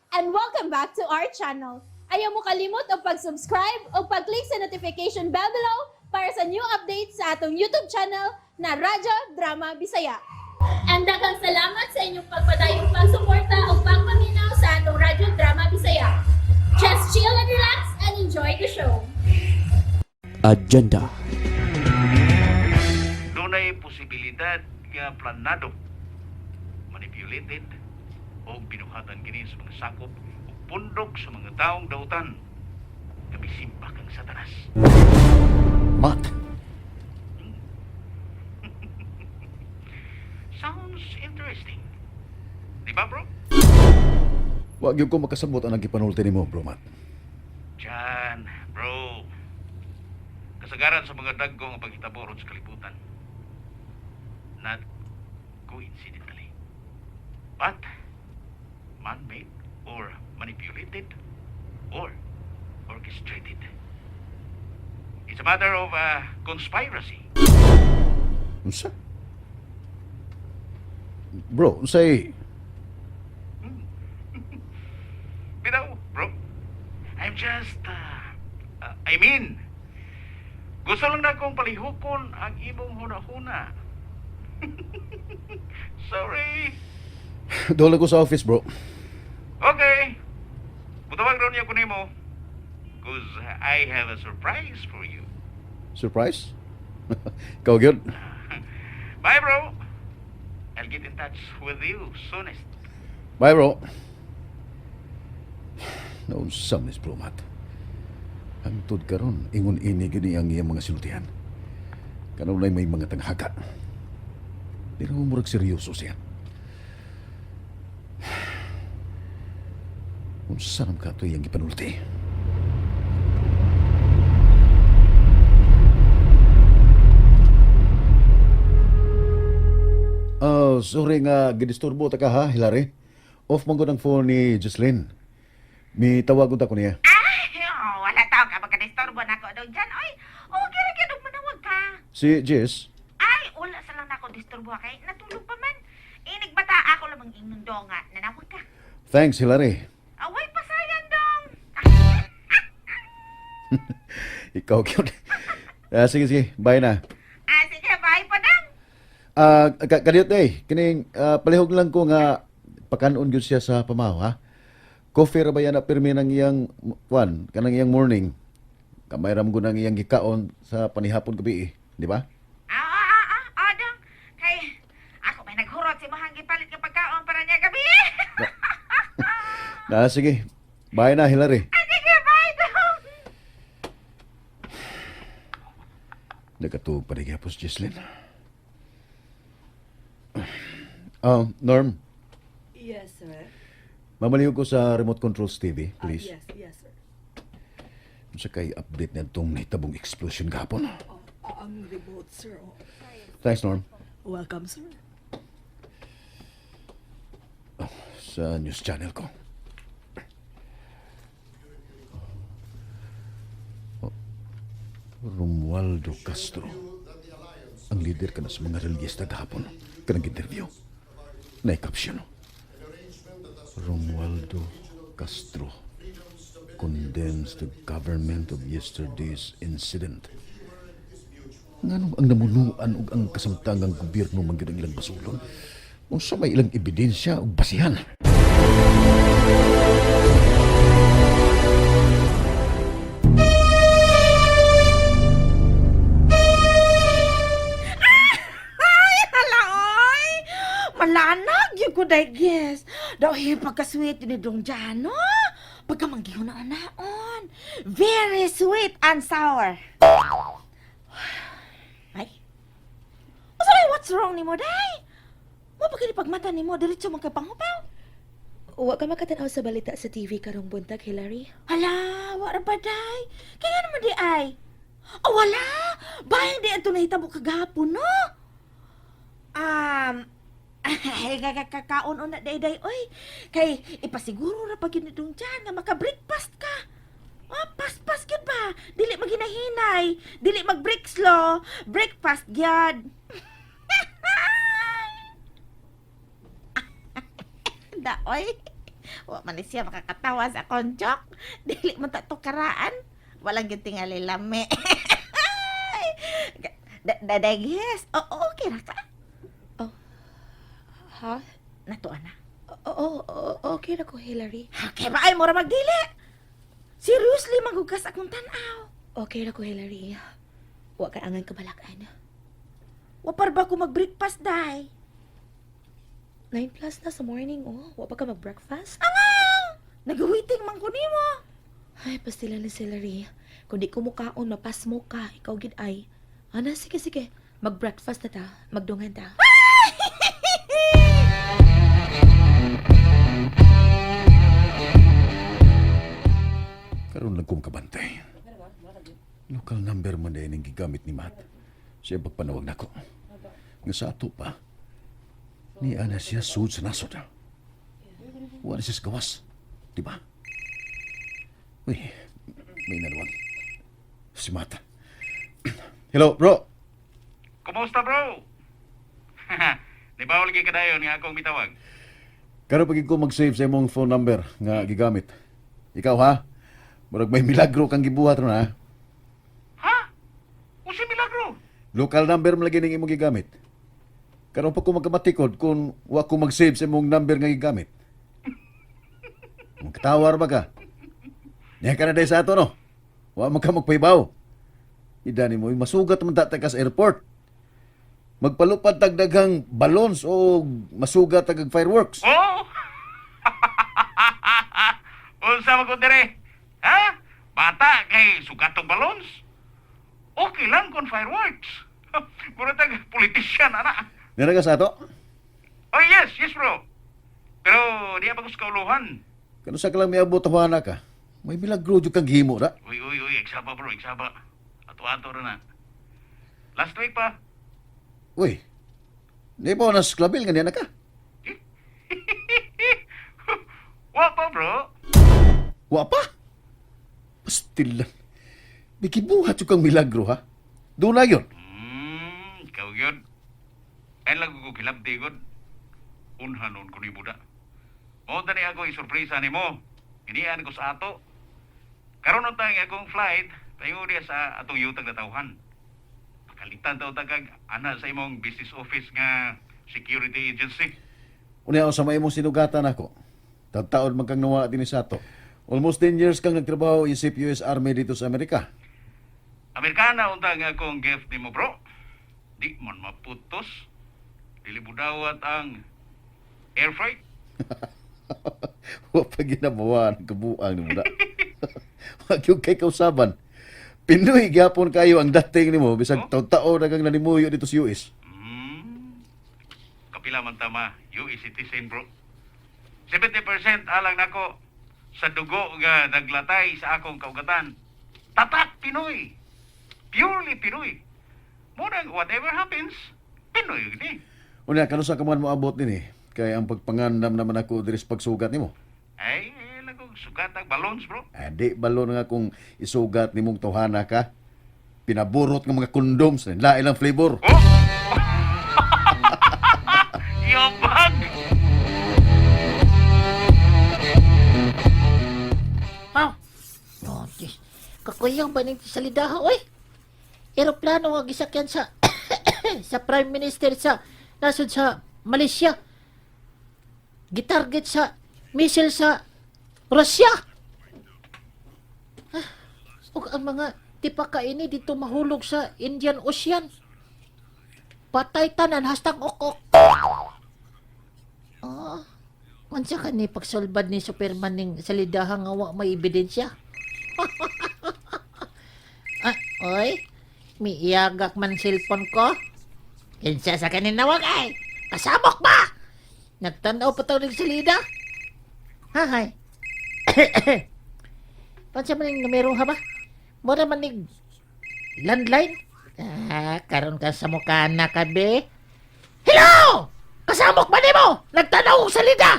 And welcome back to our channel. Ayaw mo kalimot og pag-subscribe o pag-click sa notification bell below para sa new updates sa atong YouTube channel na Radyo Drama Bisaya. And daghang salamat sa inyong pagpadayong pagsuporta o pagpaminaw sa atong Radyo Drama Bisaya. Just chill and relax and enjoy the show. Agenda. Dunay posibilidad nga planado, manipulated o binuhatan kini sa mga sakop o pundok sa mga taong dautan nga misimba kang Satanas. Matt, Sounds interesting. Di ba, bro? Wa gyud ko makasabot ang gipanulti nimo, bro Matt. Diyan, bro. Kasagaran sa mga dagko nga paghitabo ron sa kalibutan. Not coincidentally, but man-made or manipulated or orchestrated. It's a matter of conspiracy. Unsa? Bro, unsay Bitaw, bro. I'm just, I mean, gusto lang na akong palihukon ang imong huna-huna. Sorry. Dole ko sa office, bro. Okay. Mutawag raw niya ko nimo. 'Cause I have a surprise for you. Surprise? Ikaw gyud. Bye, bro. I'll get in touch with you soonest. Bye, bro. Naunsa man is bro Matt. Hangtod karon ingon ini gyud ang iyang mga sinultihan. Kanunay may mga tanghaga. Di na mo murag seryoso siya. Unsa nam ka ito iyang gipanulti? Oh, sorry nga gidisturbo ta ka ha, Hilary. Off man gud ang phone ni Jocelyn. Mi tawag ko niya. Ay, oh, wala tao ka magka-disturbo na ako daw dyan. Oy, oh, gira gyud og manawag ka. Si Jess, Ay, wala sa lang nako disturbo kay natulog pa man. Inig bata ako lamang ingnon do nga nanawag ka. Thanks, Hilary. Away pasayan dong. Ikaw gyud. Ah, sige, sige, bye na. Ah, sige, bye pa dang. Ah, kadiyot day, kining palihog lang ko nga pakanon gyud siya sa pamaw ha. Coffee ra ba yan na pirmi ng iyang kwan, kanang iyang morning. Kamay ra man gud ang iyang gikaon sa panihapon gabi eh, di ba? Ah, ah, ah, ah, ah, dong. Kay ako may naghurot si mohang gipalit nga pagkaon para niya gabi. Na sige. Bye na, Hilary. Ah, sige, bye dong. Nagkatuog pa rin gyapon si Jesslyn. Norm, Yes, sir. Mamalihog ko sa remote controls TV, please. Yes, sir. Sa kay update na itong nahitabong explosion gahapon. Oh, ang remote, sir. Oh. Thanks, Norm. Welcome, sir. Sa news channel ko. Oh, Romualdo Castro. Ang leader ka na sa mga relyista gahapon. Kanang interview. Na-caption. Romualdo Castro condemns the government of yesterday's incident. Nganong ang namunuan ug ang kasamtangang gobyerno man gyud ang ilang basulon? Unsa may ilang ebidensya ug basihan? Ay, hala, oy! Malanag yung ko guess. Daw, eh, pagka-sweet ni Dong Jano. Pagka na naon. Very sweet and sour. Ay. Unsa may what's wrong nimo, day? Mo pa kini pagmata nimo diretso man kay panghupaw. Wa ka makatanaw sa balita sa TV karong buntag, Hillary? Hala, wa ra ba day? Kaya nga naman di ay. Oh, wala. Bahin di ato nahitabo kagahapon, no? Ay, kakaon una day day oy. Kay ipasiguro ra pag yun dong dyan nga maka-breakfast ka. Ah, paspas gyud ba? Dili maghinahinay, dili mag-break slow, breakfast gyud. Da oy. Wa man ni siya makakatawa sa akong joke. Dili man ta to karaan. Walang gyud tingali lami. Daday, yes. Oo, okay ra ka. Ha? Natuan na. Oo, oo, okay ra ko, Hillary. Okay ba ay mura magdili? Seriously, maghugas akong tanaw. Okay ra ko, Hillary. Wa ka angan kabalakan. Wapar ba ko mag-breakfast, day? 9 plus na sa morning, oh. Wa pa ka mag-breakfast? Angang! Nag-waiting man ko nimo. Ay, pastila na si Hillary. Kung di ko mukaon, mapasmo ka. Ikaw gid ay. Ana, sige, sige. Mag-breakfast na ta. Magdungan ta. Karon lang kong kabantay. Local number man din ang gigamit ni Matt. Siya pagpanawag nako. Nga sa ato pa, ni ana siya sud sa nasod. Wala siya sa gawas. Di ba? Uy, may nalawag. Si Matt. Hello, bro. Kumusta, bro? Di ba lagi kadayon nga akong mitawag? Karon pag ko mag-save sa imong phone number nga gigamit. Ikaw ha? Murag may milagro kang gibuhat ron ha. Ha? Usa milagro. Local number man lagi ning imong gigamit. Karon pa ko magkamatikod kung wa ko mag-save sa imong number nga gigamit. Magtawar ba ka? Niya ka na dahil sa ato no. Wa man ka magpahibaw. Idani mo, masugat man ta ka sa airport. Magpalupad tag daghang balons o masugat tag fireworks. Oh! Unsa man ko dire? Ha? Bata kay sugatong balons? Okay lang kung fireworks. Mura tag politician ana. Nira ka sa ato? Oh yes, yes bro. Pero di pa ko sa kauluhan. Kano sa ka lang miabot tawana ka? May milagro jud kang gihimo ra. Uy, uy, uy, eksaba bro, eksaba. Ato-ato ra na. Last week pa. Uy. Di ba nas klabil nga niya na ka? Wa pa bro. Wa pa. Pastilan. Bikibuhat jud kang milagro ha. Doon na yun. Ikaw yun. Ay lang ko kilabdi gud. Unha nun ko ni Buda. Mo dani ako isurpresa nimo. Inian ko sa ato. Karon unta ang akong flight, tayo diya sa atong yutag na tawhan. Pakalitan daw tagag ana sa imong business office nga security agency. Unya sa may imong sinugatan ako. Tagtaon man kang nawala dinhi sa ato. Almost 10 years kang nagtrabaho isip US Army dito sa Amerika. Amerikana unta ang akong gift nimo bro. Di man maputos. Dili budawat ang air freight. Wa pa ginabawa ang kabuang nimo na. Wag yung kay kausaban. Pinoy gyapon kayo ang dating nimo bisag taon-taon na kang nanimuyo dito sa US. Kapila man tama, US citizen bro. 70% alang nako sa dugo nga naglatay sa akong kaugatan. Tatak Pinoy. Purely Pinoy. Murag whatever happens, Pinoy yun eh. Unya kanusa ka man moabot dinhi kay ang pagpangandam naman ako diri sa pagsugat nimo. Ay, eh, lagong sugat ang balons bro. Adi balo na nga kung isugat nimong tawhana ka. Pinaburot ng mga condoms na lain lang flavor. Oh! Yabag! Ha? Oh, Diyos. Kakuyang ba ning salidaha, oy? Eroplano nga gisakyan sa sa Prime Minister sa nasod sa Malaysia. Gitarget sa missile sa Russia. Ah, ug ang mga tipaka ini dito mahulog sa Indian Ocean. Patay tanan hastang okok. Ah, unsa ka ni pagsulbad ni Superman ning salidaha nga wa may ebidensya? Ah, oy, miiyagak man cellphone ko. Kinsa sa kaninawag ay? Kasabok ba? Nagtanaw pa taw ng salida. Hahay. Pansa man yung numero ha ba? Mura man ning landline? Ah, karon ka sa mukha na ka, be. Hello! Kasamok ba nimo? Nagtanaw og salida!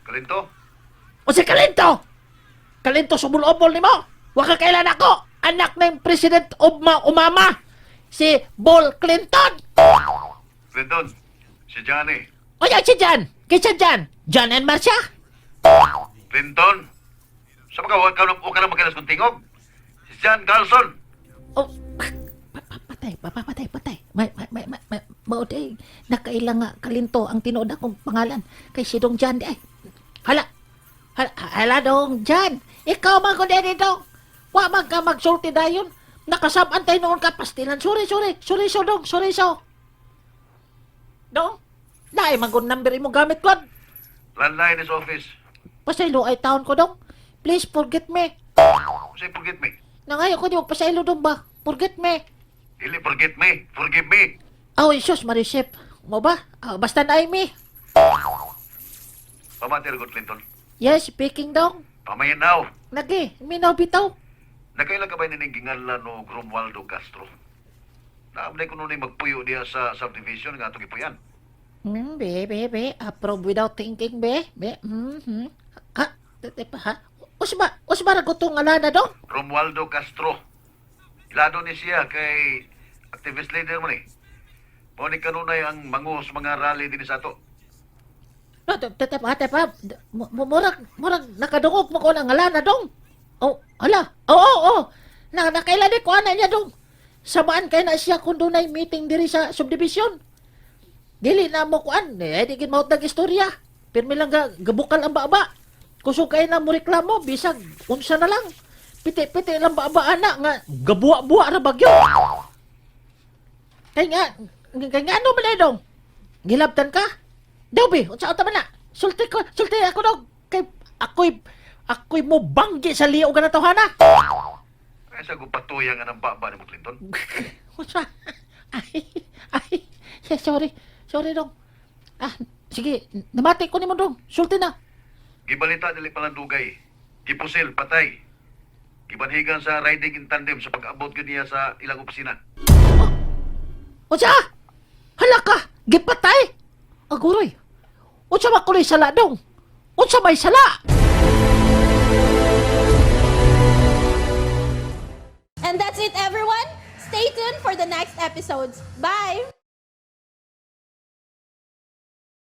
Kalinto? O si Kalinto! Kalinto sumulobol nimo! Wa ka kailan ako! Anak ng President Obama Umama! Si Bill Clinton! Clinton, si Johnny. O yan si John! Kaysa John! John and Marcia? Clinton, sa mga wa ka wa ka na makilas kong tingog. Si John Carlson. Oh, patay, patay, patay. May, may, may, may, may, mao day, nakaila nga kalinto ang tinuod akong pangalan kay si Dong Jan di ay. Hala, hala, hala Dong Jan. Ikaw man ko dili dong. Wa man ka magsulti dayon. Nakasab-an tayo noon ka pastilan. Sorry, sorry, sorry so dong, sorry so. Dong, lahi man kung number imo gamit ko. Landline is office. Pasaylo ay taon ko dong. Please forget me. Say forget me. Nangayo ko di mo pasaylo dong ba? Forget me. Dili forget me. Forgive me. Oh, Jesus, Marisip. Mo ba? Ah, basta na ay me. Pamati ko, Clinton. Yes, speaking dong. Pamayin now. Nagi, minaw bitaw. Nakaila ka ba nining ginganlan no Romualdo Castro? Naamday ko nunay magpuyo diya sa subdivision nga atong gipuyan. Be, be, be. Approve without thinking, be. Be, Ha, te pa, ha? Usba, usba ra gutong alana dong. Romualdo Castro. Ilado ni siya kay activist leader mo ni. Mao ni kanunay ang mangu sa mga rally dinhi sa ato. No, te, te, te pa, te pa. Murag, murag, nakadungog mo ko ng alana dong. Oh, hala. Oo, oh, oh, oh. Na, nakaila ni ko ana niya dong. Samaan kay na siya kung dunay meeting diri sa subdivision. Dili na mo kuan, eh, di gid mautag istorya. Pirmi lang ga, gabukal ang baba. Kusog kay na mo reklamo, bisag unsa na lang. Piti-piti lang baba ana nga gabuwa-buwa ra bagyo. Kay nga ano man eh, dong? Gilabtan ka? Daw be, unsa unta man na? Sulti ko, sulti ako dong. Kay ako'y ako'y mo banggi sa liog na tawhana. Kaya sa gupatuya nga ng baba ni mo Clinton. Unsa? Ay, ay, yeah, sorry. Sorry dong. Ah, sige, namati ko nimo dong. Sulti na. Gibalita dili palandugay. Gipusil patay. Gibanhigan sa riding in tandem sa pag-abot gyud niya sa ilang opisina. Unsa? Hala ka, gipatay. Aguroy. Unsa man kunoy sala dong? Unsa may sala? And that's it, everyone. Stay tuned for the next episodes. Bye!